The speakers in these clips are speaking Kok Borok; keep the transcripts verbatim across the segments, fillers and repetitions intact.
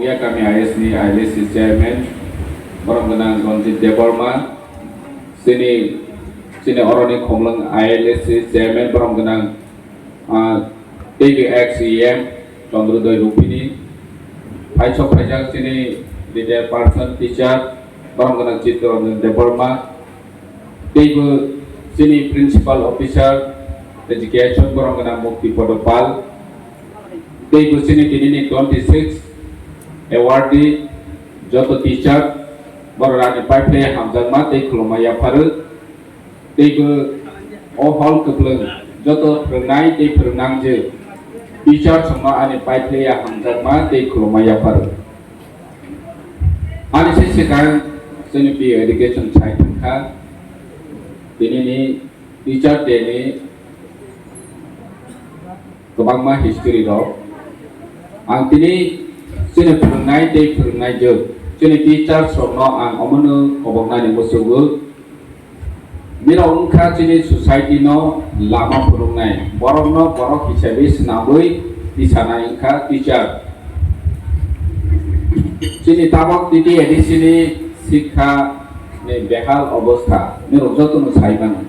Yakami I S ni I L S C chairman, borom gwnang Ranjit Debbarma, chini, chini oroni khomlwng I L S C chairman, borom gwnang, ah, teibo ex E M Chandrodaya Rupini, phaisok phaijak chini retired person, teacher, borom gwnang Chittaranjan Debbarma, teibo chini principal officer education, borom gwnang Mukti Podo Pal, teibo chini tinini twenty six awardee joto teacher, borok ani paiphlai hamjakma tei khulumma yapharwi. Teibo o hall kwplwng joto phwrwngnai tei phwrwngnangjwk teacher songno ani paiphlai hamjakma tei khulumma yapharwi. Ani se swkang chini P O education sai thangkha, tinini teacher day ni kwbangma history rok. Ang tini chini phwrwngnai tei phwrwngnai jwk, chini teachers rokno ang omono koboknani muchungo. Nirok wngkha chini society no lama phwrwngnai, borokno borok hisabi swnamwi tisanai wngkha teacher. Chini tabok T T A D C ni sikha ni behal obostha nirok jotono sai mano.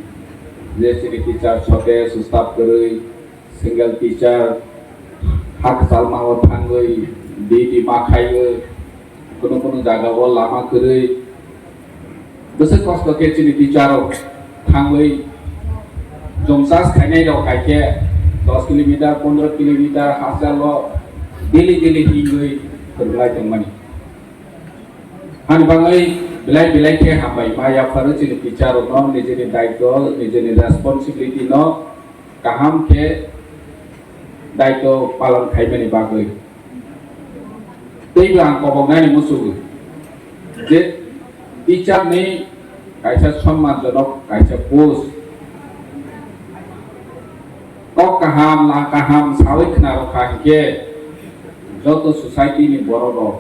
Je chini teacher shortage, staff kwrwi, single teacher, ha kwchalma o thangwi duty ma khaiwi, kunu kunu jaga o lama kwrwi, bwswk kosto khe chini teacher rok thangwi jom chas khainai rok hai khe dos kilometer, pondro kilometer hachal o daily daily hingwi phwrwng lai tongmani. Hani bagwi belai belai khe hambai ma yapharo chini teacher rokno nijini daitw, nijini responsibility no kaham khe daitw palan khaimani bagwi. Teibo ang koboknani muchungo je teacher ni kaisa sonmanjonok kaisa post kok kaham, lang kaham sawi khna rwkha hinkhe joto society ni borok rok,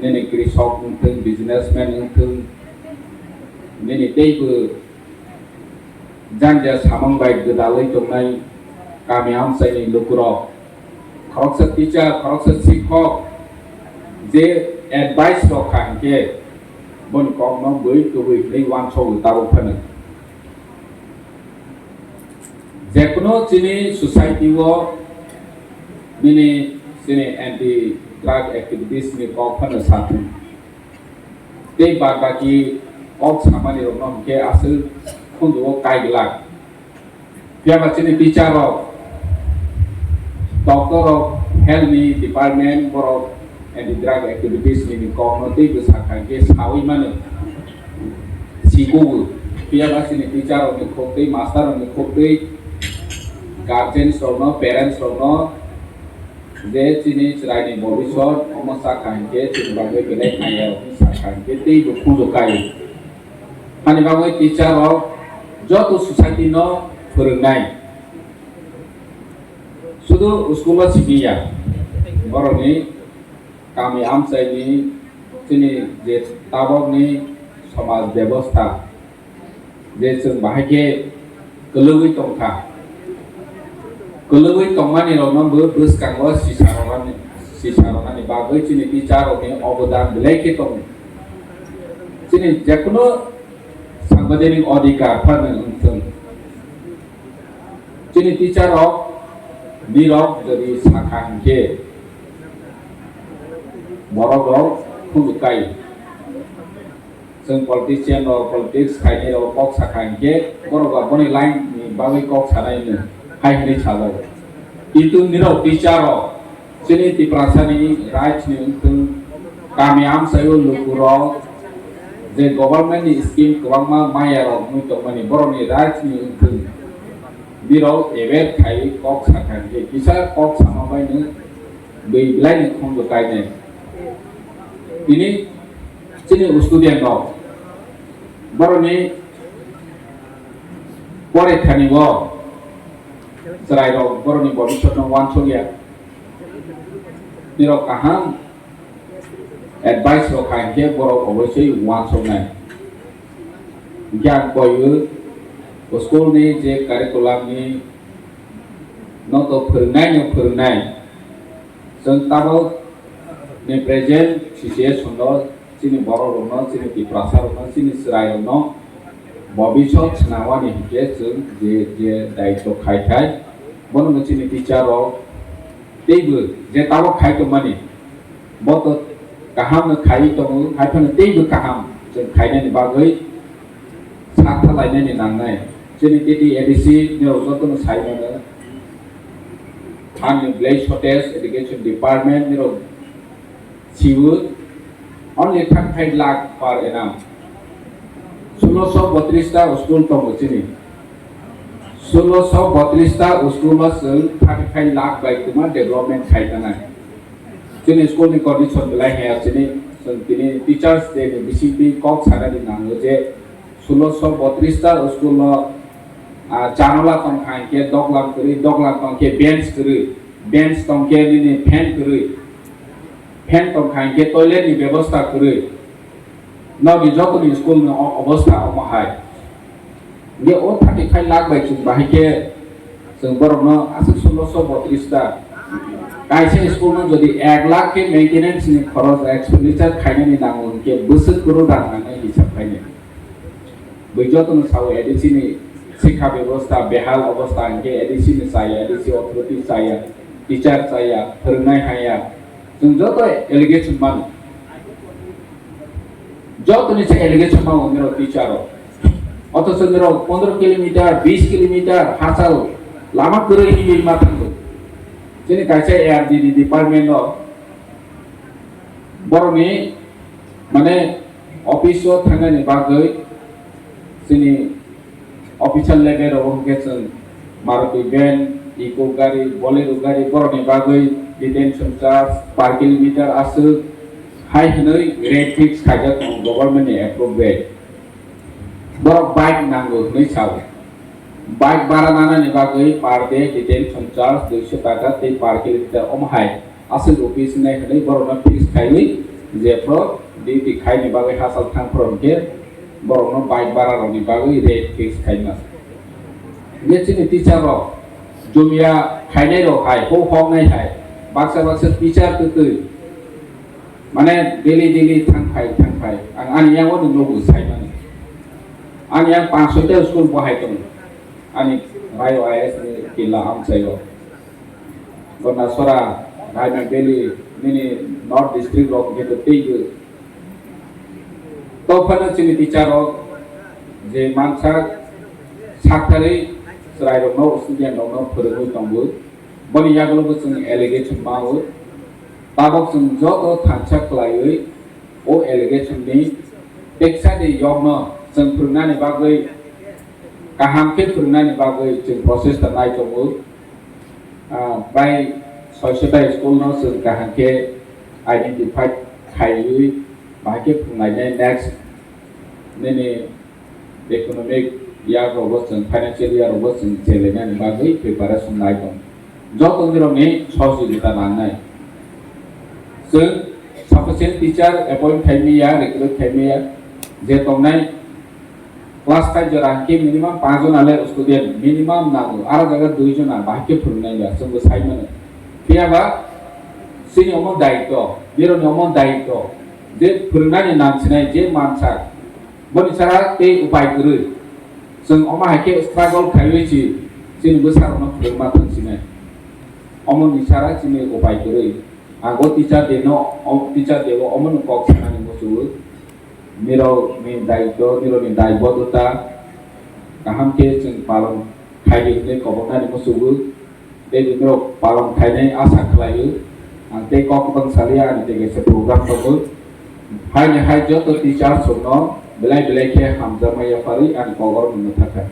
nini krisok wngthwng, businessman wngthwng, nini teibo janja samung bai gwdalwi tongnai kami amchaini lukurok, khoroksa teacher, khoroksa sikhok je advice rok kha hinkhe boni kokno bui tubui hinwi uansukgo tabuk phano. Jekunu chini society o nini chini anti drug activities ni kok phano sathung. Tei bad baki kok samani rokno hwnkhe aswk khunju o kai glak. Phiya ba chini teacher rok, doctor rok, health ni department borok anti drug activities ni kok no tei bwsa kha khe sawi mano. Sikugo. Phiya ba chini teacher rok ni khok tei master rok ni khok tei guardians rok no, parents rok no je chini chwraini bobisot omo sakha hinkhe chini bagwi belai hamya rok sakha hinkhe teibo khunju kai. Hani bagwi teacher rok joto society no phwrwngnai. Sudu school o simi ya. Borokni kami amchaini chini je tabokni somaj bebosta je chwng bahai khe kwlwgwi tongkha. Kwlwgwi tongmani rokno bo bwskango sisa rwnani, sisa rwnani bagwi chini teacher rokni obodan belai khe tongo. Chini jekunu sangbaidanik odhikar phano wngthung. Chini teacher rok, nirok jodi sakha hinkhe borok rok khunju kai. Chwng politician rok, politics khainai rok kok sakha hinkhe borok ba boni line ni bagwi kok sanai hwnwi hai hwnwi sajago. Kintu nirok teacher rok chini Tiprasani rights ni wngthung, kami amchaio lukurok je government ni scheme kwbangma maya rok wngwi tongmani borokni rights ni wngthung nirok aware khai kok sakha hinkhe kisa kok sama baino bwi belai ni khunju kainai. Tini chini student rok borokni porikha ni o chwrai rok borokni bobisot no uansuk ya. Nirok kaham advice rok khai khe borok obosoi uansuknai. Hinkhe ang koio school ni je curriculum ni no to phwrwngnai no phwrwngnai. Chwng tabok Ni present C C S no, chini borok rokno, chini Tiprasa rokno, chini chwrai rokno bobisot swnamani hinkhe chwng je, je daitw khai khai, bono chini teacher rok teibo je tabok khai tongmani, bo to kaham no khaiwi tongo, haiphano teibo kaham chwng khainani bagwi sak thalainani nangnai. Chini T T A D C nirok jotono sai mano, hani Black Shortage Education Department nirok siwo only thirty five lakh per annum. Sulosho botris ta school tongo chini. Sulosho botris ta school o chwng thirty five lakh bai kwma development khai tanai. Chini school ni condition belai haya chini, chwng tini Teachers Day ni bisingo kok sanani nango je sulosho botris ta school o, ah, janola tongkha hinkhe doglam kwrwi, doglam tongkhe bench kwrwi, bench tongkhe nini fan kwrwi, fan tongkha hinkhe toilet ni bebosta kwrwi. Nokni jotoni school ni o-, obostha omo hai. Hinkhe o thirty five lakh bai chwng bahai khe chwng borokno aswk sulosho botris ta. Kaisa school no jodi ek lakh khe maintenance ni khoros expenditure khainani nango hinkhe bwswk kwrwi rang nangnai hisab khainai. Bui jotono sao A D C ni sikha bebosta behal obostha hinkhe A D C ni chaya, A D C authority chaya, teacher chaya, phwrwngnai haya. Chwng joto allegation mano. Jotoni se allegation mano nirok teacher rok. Othocho nirok pondro kilometer, bis kilometer hachal lama kwrwi hinwi ma thango. Chini kaisa A R D D department o borokni mane office o thangnani bagwi chini official level rogo hwnkhe chwng Maruti van, Eeco gari, Bolero gari borokni bagwi detention charge per kilometer aswk hai hwnwi rate fix khaijak tongo government ni approve rate. Borok bike nango hwnwi sao. Bike bara nanani bagwi per day detention charge duiso taka tei per kilometer omo hai aswk rupees hinai hwnwi borokno fix khaiwi jephru duty khaini bagwi hachal thang phuru hinkhe borokno bike bara rokni bagwi rate fix khaima. Hinkhe chini teacher rok jumia khainai rok hai, hok hoknai hai, baksa baksa teacher kwtwi mane daily daily thang phai, thang phai. Ang ani yago ni nogo saimani. Ani yang panch soi ta school bo hai tongo. Ani Rayo I A S ni kila amchaio. Gondasora, Raima Valley, nini North District rok jeto teibo. Tophano chini teacher rok je mansa sakthari chwrai rokno, student rokno phwrwngwi tongo. Boni yagulo bo chwng allegation mao. Tabok chwng joto thansa khlaiwi o allegation ni teksa de yokno chwng phwrwngnani bagwi, kaham khe phwrwngnani bagwi chwng process ta nai tongo. Ah, prai soisota school no chwng kaham khe identify khaiwi bahai khe phwrwnglainai next nini economic year rogo chwng, financial year rogo chwng chelainani bagwi preparation lai tong. Joto nirokni sohojogita nangnai. Chwng sufficient teacher appoint khaimaya, recruit khaimaya, je tongnai class five jora hwnkhe minimum panch jona le student minimum nango, aro jaga dui jona bahai khe phwrwngnai ya, chwngbo sai mano. Phiyaba chini omo daitw, nirokni omo daitw, je phwrwngnani nang sinai je mansak, boni sara tei upai kwrwi. Chwng omo hai khe struggle khaiwi si chini bwsarokno phwrwngma thang sinai. Omoni sara chini upai kwrwi. Ang o teacher day no, o teacher day o omono kok sanani muchungo. Nirokni daitw, nirokni daibodota kaham khe chwng palon khaidi hwnwi koboknani muchungo. Tei bini rok palon khainai asa khlaio. Ang tei kok kwbang salia, ani tei kaisa program tongo. Haini hai joto teachers rokno belai belai khe hamjakma yapharwi ani kok oro nungwi thangkha.